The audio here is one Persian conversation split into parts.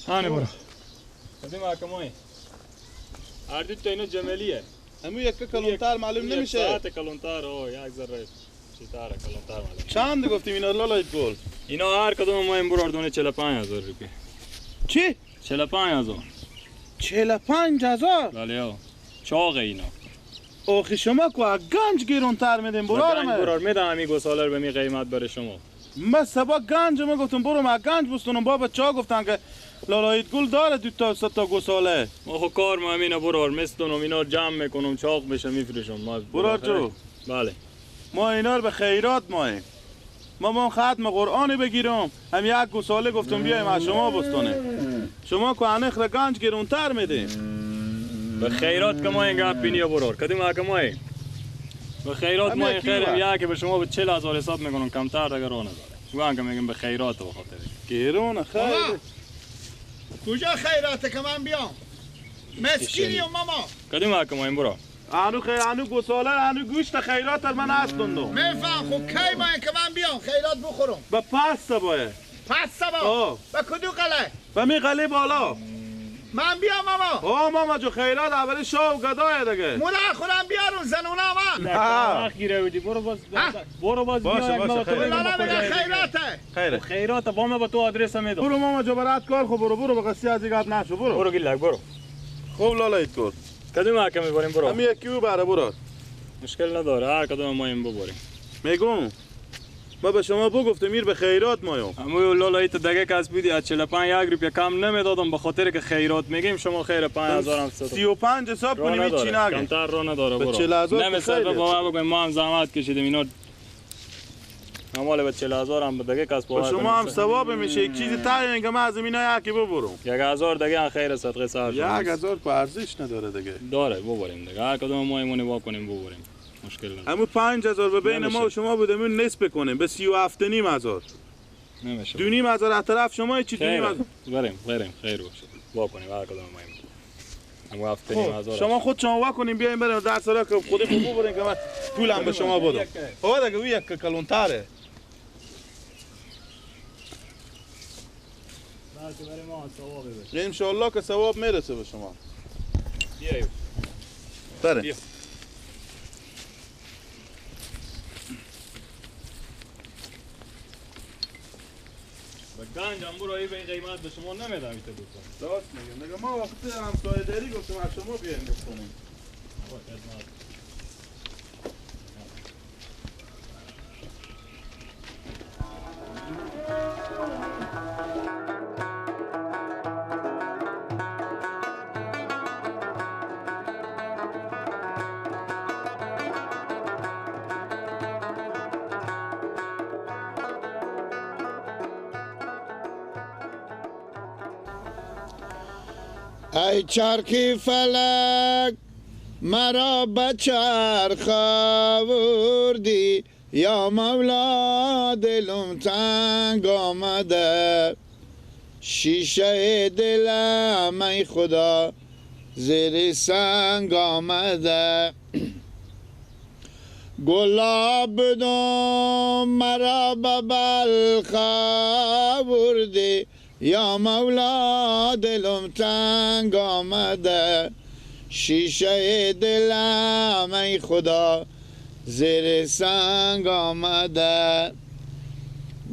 هانه برو. کدوم حکمای؟ هر دو تا اینا جملیه. همون یک کلونتر معلوم نمیشه. یک ساعت کلونتر او یک ذره چیتاره کلونتر معلوم. چند گفتیم اینا لالایت گل؟ اینا هر کدوم ما این برار دونه 45000 روپیه. چی؟ 45000. 45000؟ بله ها. چاقه اینا. آخه شما کو گنج گرونتر میدیم برار گنج برار میدم همین گوساله رو به می قیمت برای شما. من سبا گنج ما گفتم برو ما گنج بستونم بابا چا گفتن که لالایت گل داره دو تا سه تا گوساله. ما خو کار ما همینا برار مستونم اینا جمع میکنم چاق بشه میفروشم ما. برار جو. بله. ما اینا رو به خیرات ماییم. ما ختم قرآن بگیرم هم یک گوساله گفتم بیایم از شما بستونه. شما کو انخ را گنج گرونتر میدیم. به خیرات که ما این گپ بینی برار کدوم حکمای به خیرات ما این خیرم یک به شما به 40000 حساب میکنم کمتر دیگه رو نداره. گوان که میگم به خیرات به خاطر گرون خیر. کجا خیراته که من بیام؟ مسکینی و ماما. کدوم حکمای برو؟ انو خیر انو گوساله انو گوشت خیرات من هستندم. میفهم خب کی ما که من بیام خیرات بخورم؟ به پس سبایه. پس سبا؟ به کدو قله؟ به می قله بالا. من بیام ماما. آه ماما جو خیرات اولی شاه و گدایه دیگه. مادر خودم بیارون زنونا من. نه گیره بودی برو باز برو باز باشه باشه خیرات. لالا میگه خیراته. خیره. خیرات با ما با تو آدرس میدم. برو ماما جو برات کار خو برو برو به قصی از گپ نشو برو. برو گیلک برو. خوب لالا ایت کن. کدوم حکم میبریم برو؟ همین یکی او بره برو. مشکل نداره هر کدوم ما این ببریم. میگم ما به شما بگفتم میر به خیرات مایم. امو لالا ایت دیگه کس بودی از 45 یک روپیه کم نمیدادم به خاطر که خیرات میگیم شما خیر 5000 هم 35 حساب کنیم هیچ چی نگه. کمتر رو نداره برو. 40000 نمیسر با ما بگیم ما هم زحمت کشیدیم اینا مال به 40000 هم دیگه کس باور شما هم ثواب میشه یک چیزی تعیین که من از اینا یکی ببرم. 1000 دیگه هم خیر صدقه سر. 1000 کو ارزش نداره دیگه. داره ببریم دیگه هر کدوم ما ایمونی وا کنیم ببریم. مشکل نداره. همون 5000 به بین ما و شما بود همون نصف کنیم به 37.5 هزار. نمیشه. 2.5 هزار از طرف شما چی 2.5 هزار. بریم بریم خیر باشه. وا کنیم هر کدوم ما همون 7.5 هزار. شما خود شما وا کنیم بیایم بریم در سرا که خودی خوب ببریم که من پولم به شما بدم. آ دیگه او یک کلونتره. ان شاء الله که ثواب میرسه به شما. بیایم. بریم. گنج هم برو ای به این قیمت به شما نمیدم ایته دوستان. راست میگم دیگه ما وقتی همسایه داری گفتم از شما بیایم بکنیم. ای چرخی فلک مرا به چرخ آوردی یا مولا دلم تنگ آمده شیشه دلم ای خدا زیر سنگ آمده گلاب دم مرا به بلخ آوردی یا مولا دلم تنگ آمده شیشه دلم ای خدا زیر سنگ آمده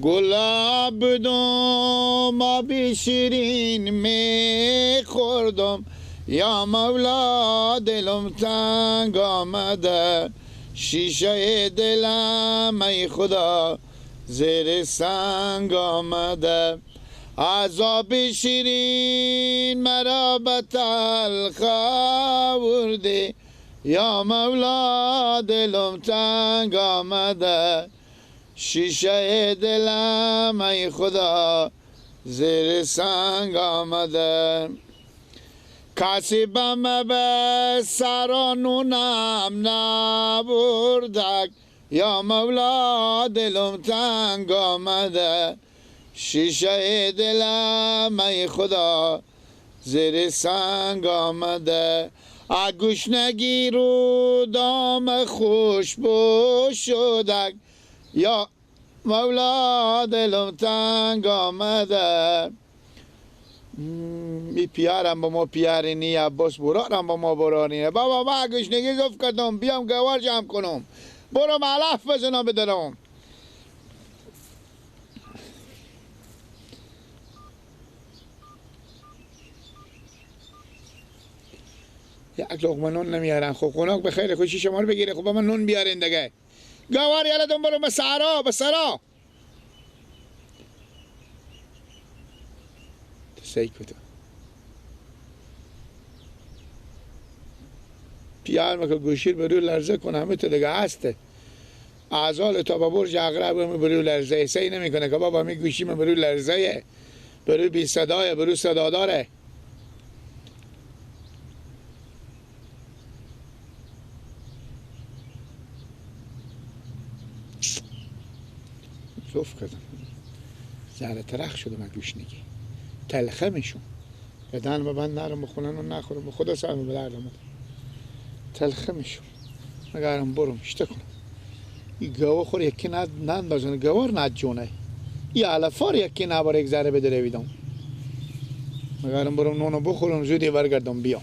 گلاب دم آبی شیرین می خوردم یا مولا دلم تنگ آمده شیشه دلم ای خدا زیر سنگ آمده عذاب شیرین مرا به تلخ آوردی یا مولا دلم تنگ آمده شیشه دلم ای خدا زیر سنگ آمده کسی بم به سرانونم نبردک یا مولا دلم تنگ آمده شیشه دلم ای خدا زیر سنگ آمده گشنگی رو دام خوشبو شدک یا مولا دلم تنگ آمده. می پیارم با ما پیاری نی، عباس برارم با ما براری نی. بابا ما گشنگی زف کردم بیام گوار جمع کنم، برو علف بزنم بدرم. یک لقمه نون نمیارن. خب خنک به خیر خوشی شما رو بگیره. خب با من نون بیارین دیگه. گوار یالتون برو به سرا به سرا. تو سی کتا پیار مکه گوشیر برو لرزه کن، همه تو دیگه هسته. اعزال تا با برج عقرب برو لرزه سی نمیکنه که بابا می گوشی من برو لرزه، برو بی صدای، برو صدا داره. زوف کردم زهر ترخ شده من گوشنگی تلخه میشم. بدن به من نرم بخونن و نخورم به خدا سرم به درد آمد. تلخه میشم مگرم برم اشته کنم. این گوه خور یکی نندازن، گوار ندجونه این علفار یکی نباره یک ذره بده رویدم. مگرم برم نونو بخورم زودی برگردم بیام.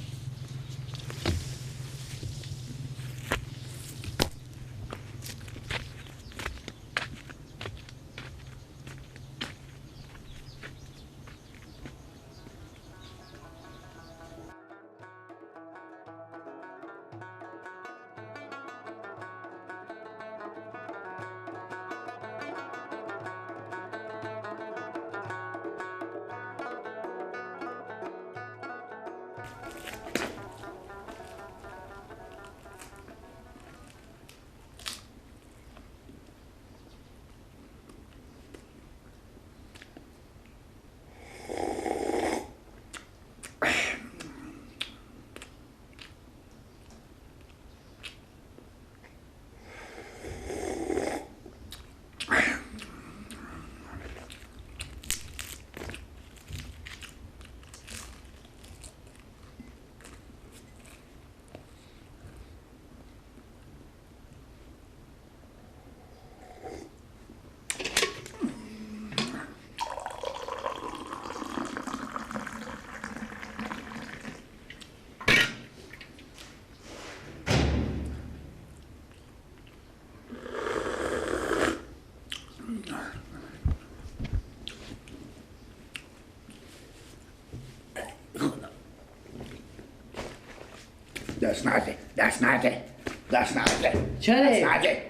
دست نده، دست نده، دست نده. چرا؟ دست نده.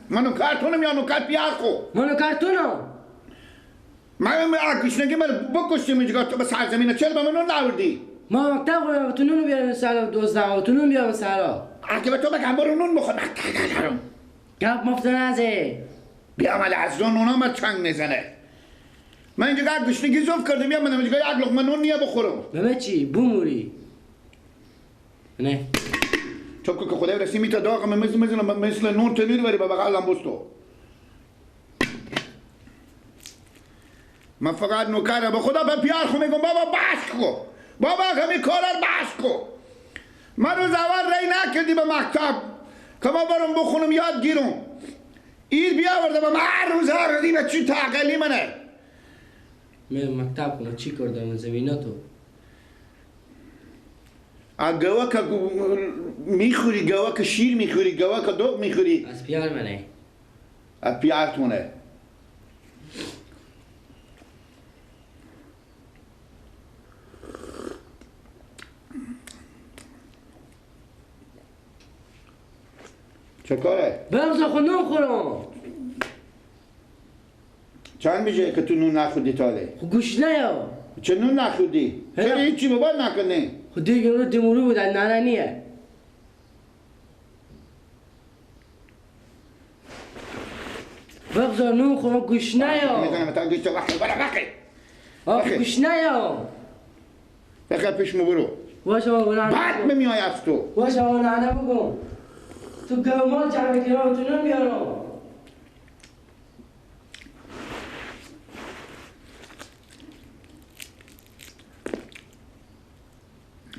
منو کارتونم یا نوکر پیار خو؟ منو کارتونم. من گشنگی من بکشتیم اینجا تو به سرزمینه، چرا به منو ناوردی؟ ما مکتب خورم تو نونو بیارم سرا دوزده تو نون بیارم سرا. اگه به تو بگم برو نون بخور ندارم. گپ مفت نزه. بیا مال از اون نونا من چنگ میزنه. من اینجا گشنگی زوف کردم یا من اینجا یک لقمه نون نیا بخورم. به چی؟ بوموری. نه. چون که خدای رسیمی تا داغ من مثل نون تنور وری به بغلم بستو. من فقط نوکرم به خدا به پیار خو میگم بابا بس کو، بابا همین کارا بس کو. من روز اول ری نکردی به مکتب که ما برم بخونم یاد گیرم. ایر بیاورده به من هر روز هر روزی به چی تعقلی منه. من مکتب خونه چی کردم زمیناتو؟ گوه که میخوری، گوه که شیر میخوری، گوه که دوغ میخوری. از پیار منه. از پیارتونه. چه کاره؟ بغزا خود نون خورم. چند میشه که تو نون نخوردی تاله؟ خب گوش نیا. چه نون نخوردی؟ چرا هیچی بابا نکنی؟ خب دیگه رو دیمورو بود نه نیه. بغزا نون خورم گوش نیا. میزنم تا گوش تو وقتی برو وقتی. آخ گوش نیا. بخیر پیش برو. باشه بابا نه. بعد میای از تو. باشه بابا نه بگو. تو گومال جمع کنم تو نون بیارم.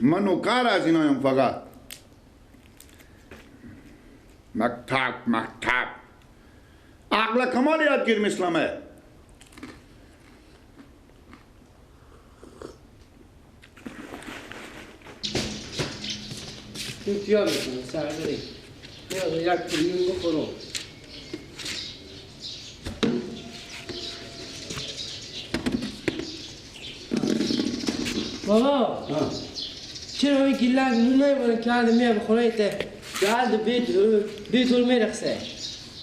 من نوکر از اینایم فقط. مکتب مکتب عقل کمال یاد گیر مثلمه. این تیا میکنه سر بری. میاد یک پول بخورم. بابا چرا این گلک نون نمیبره که هرده میاد بخوره ایته گلد بیتول میرخسه.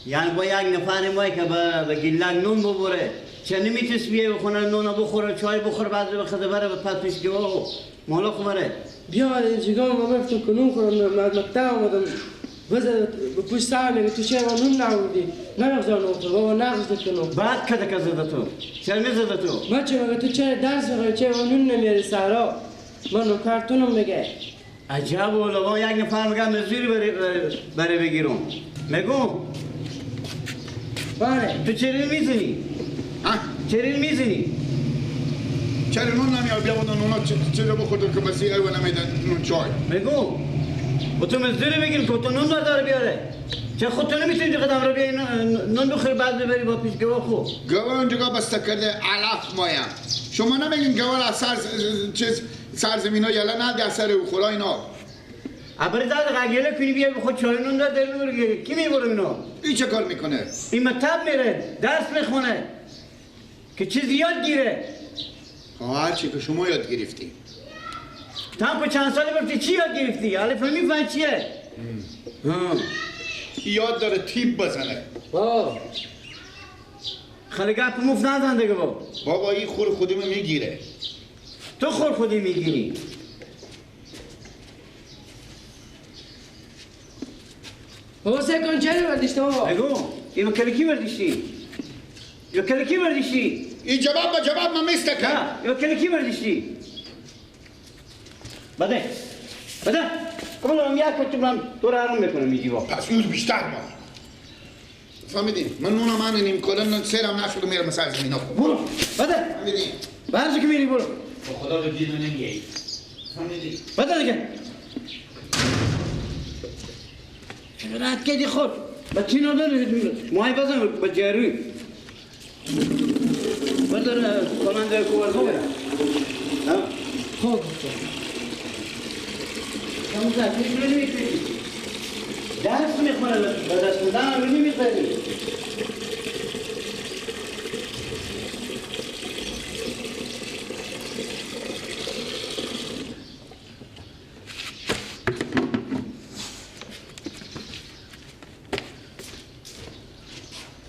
یعنی با یک نفر مای که به گلک نون ببره چه نمیتونست بیه بخونه نون بخوره چای بخوره بعد رو بخده بره به پس پیش گواه مالا خوبره. بیا اینجا ما گفتم که نون خورم از مکتب آمدم بزن پشت سر میگه تو چرا نون نبودی نمیخوام نون خورم بابا نخواسته که نون بعد کده که زده تو چرا میزده تو من چه میگه تو چرا درس میخوای چرا نون نمیاری سرا من نوکرتونم میگه. عجب والا یک نفر میگه مزدوری بره بگیرم میگم بله تو چرا میزنی؟ چرا میزنی؟ چرا نون نمیار بیا بودن اونا چرا بخوردن که بسی ایوه نمیدن نون چای میگم با تو مزدوری بگیرم که تو نون برداره بیاره چه خود تو نمیتونی قدم رو بیای نون بخوری بعد ببری با پیش گواه خو گواه اونجا بسته کرده علف مایم شما نمیگین گواه از سر چیز سرزمین ها یله نه از سر او خورا اینا ابری داد قگیله کنی بیای بخود چای نون داره ببری کی میبره اینو؟ این چه کار میکنه؟ این مطب میره درس میخونه که چیزی یاد گیره. هرچی که شما یاد گرفتی تا چند سالی برفتی چی یاد گرفتی؟ حالا میفهمی چیه؟ یاد داره تیپ بزنه. خیلی گپ مفت نزن دیگه بابا. بابا این خور خودی میگیره. تو خور خودی میگیری. بابا سه کن چرا برداشتی بابا؟ بگو اینو کلکی برداشتی؟ اینو کلکی برداشتی؟ این جواب با جواب من میسته که اینو کلکی برداشتی؟ بده بده کمالم یک کتب من تو رو حرام میکنم میگی با پس اون بیشتر ما فهمیدی؟ من نونم من نیم کلم سرم نشد میرم سر زمین برو بده فهمیدی؟ برزو که میری برو با خدا به دین نمیایی فهمیدی؟ بده دیگه رد کردی خود با چی نداره ماهی بزن با جاروی بردار کننده کوبر خوبه خوب درس میخونه به دست خوندن رو نمیخوری